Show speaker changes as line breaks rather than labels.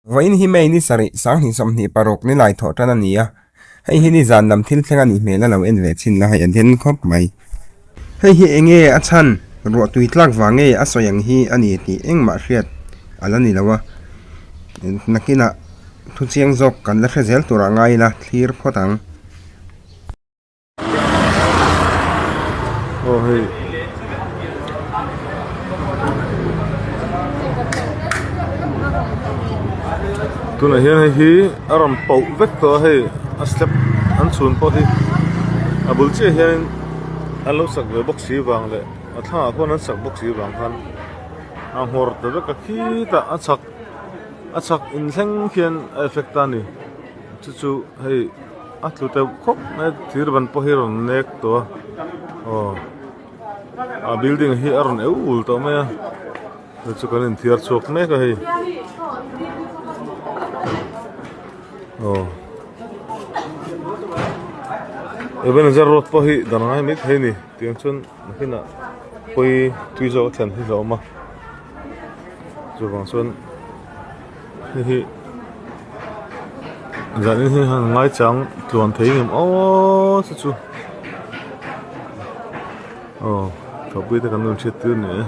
Vawiin hi May ni sarih, 2026 ni lai thawh tan a ni a, hei hi nizan lam thil thleng a nih hmel a lo en ve chhin la hei a den khawp mai. Hei hi eng nge a chhan, ruah tui tlak vang nge a sawi ang hi a ni tih engmah hriat a la ni lo a, nakinah thu chiang zawk kan la hre zel turah ngai ila thlir phawt ang.
Aw hei tunah hian hei hi a rawn pauh vek tawh a hei a step an chhun pawh hi a bul chiah hianin an lo sak ve bawk si vang leh a thlangah khuan an sak bawk si vang khan a nghawr ta vek a khitah a chhak a chhak inthleng khian a effect a ni chu chu hei. A tlu teuh khawp mai a thir ban pawh hi a rawn nek tawh a aw a building hi a rawn eu ul tawh mai a chu chu kan inthiar chhuak mek a hei aw Ebenezer road pawh hi dan ngai mai thei a ni tiang chuan nakinah pawi tui zawk a thlen hi hlauhawm a chuvang chuan. Hei hi zanin hi han ngaichang tluan thei ngem aw chu chu aw thawhpui te kan rawn hriat tir ni e.